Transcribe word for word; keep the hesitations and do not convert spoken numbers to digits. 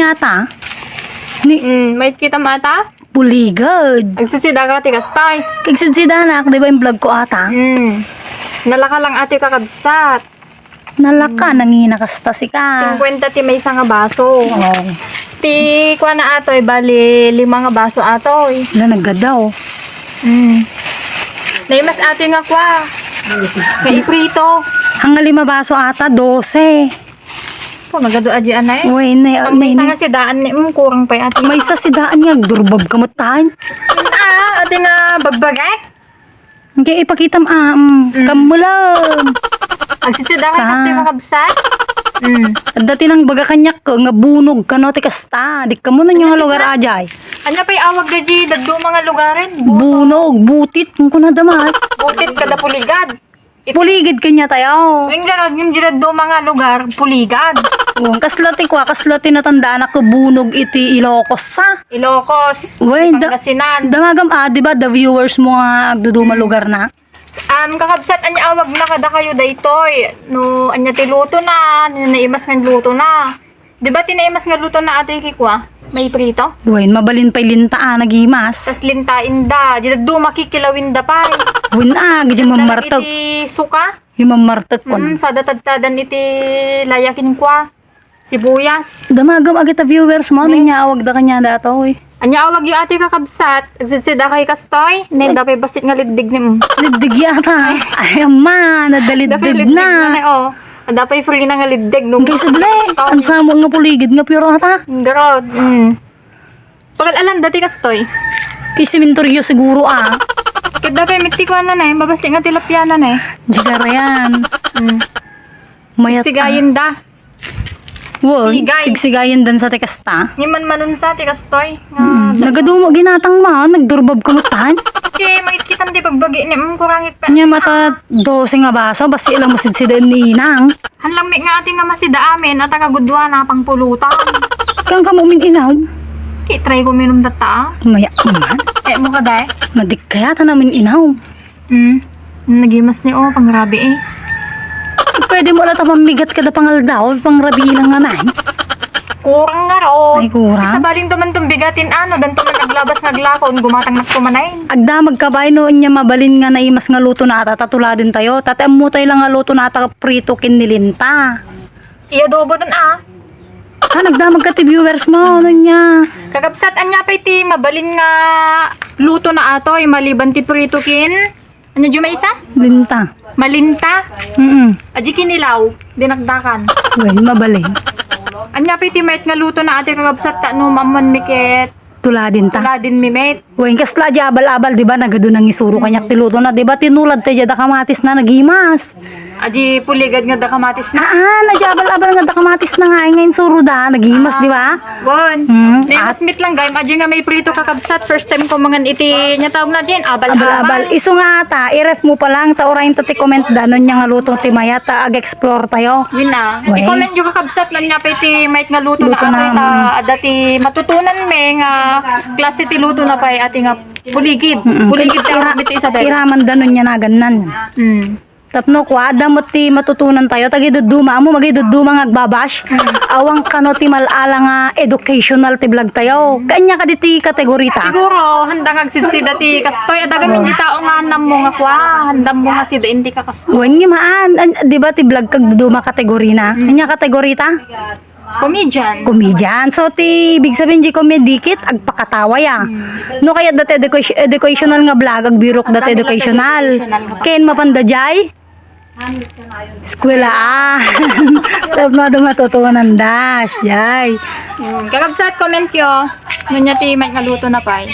Ata? Ni Hmm, may kita mo ata? Puligad. Agsidsida ka ti kastay. Kagsidsida na, di ba yung vlog ko ata? Hmm. Nalaka lang ati kakabsat. Nalaka, nangina kasta sika. Singkwenta ti maysa nga baso. Oo. Ti kuana atoy, bali lima nga baso atoy. Wala, naggadaw. Hmm. Naimas atoy nga kua. Nga iprito. Ang lima baso ata, dose. Po, nagadu adi anay. Uy, nay, Ang nay, maysa nay. nga sidaan ni, mm, kurang pay ati. Maysa sidaan nga, agdurbab ka mo tan. Ah, adi nga bagbagak? Hindi, ipakitam, ah, mm, Mm. kamulam. Agsitsida kay Basta. kasti makabsat? Mm. Dati nang baga kanyak ko, nga bunog kano ti kasta. Di ka mo na nga Ano ti lugar ka? ajay. Anya pay awag da di, daduma nga lugaren? Bunog, butit, kung kuna damat. Butit kada puligad. Puligid kanya tayo. Ang garag yung di daduma nga lugar, puligad. Oh, kasla ti kwa, kasla ti natandaan ako bunog iti Ilocos, sa. Ilocos, Wen, da-, Pangasinan. Damagam, ah, di ba, the viewers mo nga agduduma Mm. lugar na? Um, kakabsat, anya awag na kada kayo daytoy? No, anya ti luto na, anya naimas nga luto na. Di ba, ti naimas nga luto na atoy kikwa? May prito? Wen, mabalin pay linta, ah, nagimas. Tas linta inda, di daduma kikilawin da pay. Wen, ah, gidya Lalagyan mamartag. iti suka. Yung mamartag ko Mm, na. Sada tadtadan iti layakin kwa. Sibuyas. Damagam agita viewers mo, ano Mm. niya awag da kanya datoy? Anya awag yu ati kakabsat? Agsidsida kay kastoy? Nen, dapay basit nga liddig ni, mm. Liddig yata. Ay, ama, Dapay nadaliddig liddig na. na, oh. Dapay free na nga liddig, no? Ang kay sable, Tao. ang samo nga puligid nga puro ata. Ang garod, mm. Pagal-alan dati kastoy? Ti sementeryo siguro, ah. Ket dapay mitti ko, ano na, eh, mabasi nga tilapia na, eh. Jigara yan. Mm. Mayat, Sigayin ah. da. Won, Sigay. Sigsigayin dan sa ti kasta. Ni man manunsa ti kastoy. Nga, Mm. Nagadumo ginatang ma, nagdurbab kumutan. Kay makitkitan ti pagbagi ni, mm, kurangit pa. Nya mata dose nga baso, basi lang mo sidsidaan ni inang. Han lang mi nga ati nga masida amin, at ang agudwa na pangpulutan. Kang kamo min inaw. Ki, try ko minum data, ah. Maya, man. Eh, mo ka, day? Madik kaya ta namin inaw. Hmm. Nagimas ni, oh, pangrabi, eh. Pwede mo lang ta pamigat kada pangaldaw, pangrabi lang naman. Kurang nga ro. Ay, kurang. Isa baling duman tumbigatin, ano, dan tuman naglabas nga aglakon, gumatang naktumanay. Agdamag ka ba, no, inya mabalin nga naimas nga luto na ata, tatula din tayo. Tati, ammo tayo lang nga luto na ata, prito kin nilinta. Iya adobo dun, ah. Ah, nagdamag ka ti viewers mo, ano niya? Kakabsat, anya pay ti mabalin nga luto na atoy, maliban ti prito kin? Ano, Jumaisa? Linta. Malinta? Mm-mm. Aji kinilaw, dinakdakan. Well, mabalin. Anya pay ti mayat nga luto na atoy, kakabsat, ta no maamman mi ket Tuladin ta. Tuladin mi met. Wen, kasla di abal-abal, di ba? Nagadu nangisuro kaniak ti luto na, di ba? Tinulad ta diay da kamatis na nagimas. Aji puligad nga da kamatis na. Ah, ah, na di abal-abal nga da kamatis na nga, nga insuro da, nagimas, di ba? Wen. Hmm, Nagimas at met lang, gayam, aji nga may prito kakabsat. First time ko mangan iti, nya tawag na din, abal-abal. Abal-abal. Isu nga ata, i-ref mo pa lang, ta uray ta ti comment da, no nya nga luto ti mayat, ta ag-explore tayo. Yun na. Wen. I-comment yo kakabsat, no nya pay ti mayat nga luto na Luto na, atoy, ta mm. adda ti matutunan mi nga klase ti luto na pay ati nga puligid. Mm-mm. Puligid ti Ira-, awag ditoy Isabel. Iraman da no nya nagannan. Mm. Tapno kua, adda met ti matutunan tayo. Tagidudduma, amo magidudduma nga agbabash. Mm. Awan kano ti mal-ala nga educational ti vlog tayo. Kanya ka diti kategorita. Siguro, handang agsidsida ti kastoy. Adda gamin di tao nga andam mo nga kua. Andam mo nga sida indi ka kastoy. Wen nga maan, an-, di ba ti vlog kag duduma kategorina? Mm. Kanya kategorita? Comedian. Comedian. So, ti ibig sabihin di comedy kit, agpakatawa ya. Hmm. No kaya dati education-, educational nga vlog, agbirok dati Dati educational. educational nga Ken mapanda jay? Eskwela. Ah. Tapno da matutunan dash, jay. Hmm. Kakabsat, comment yo. Nunya ti may nga luto na pay.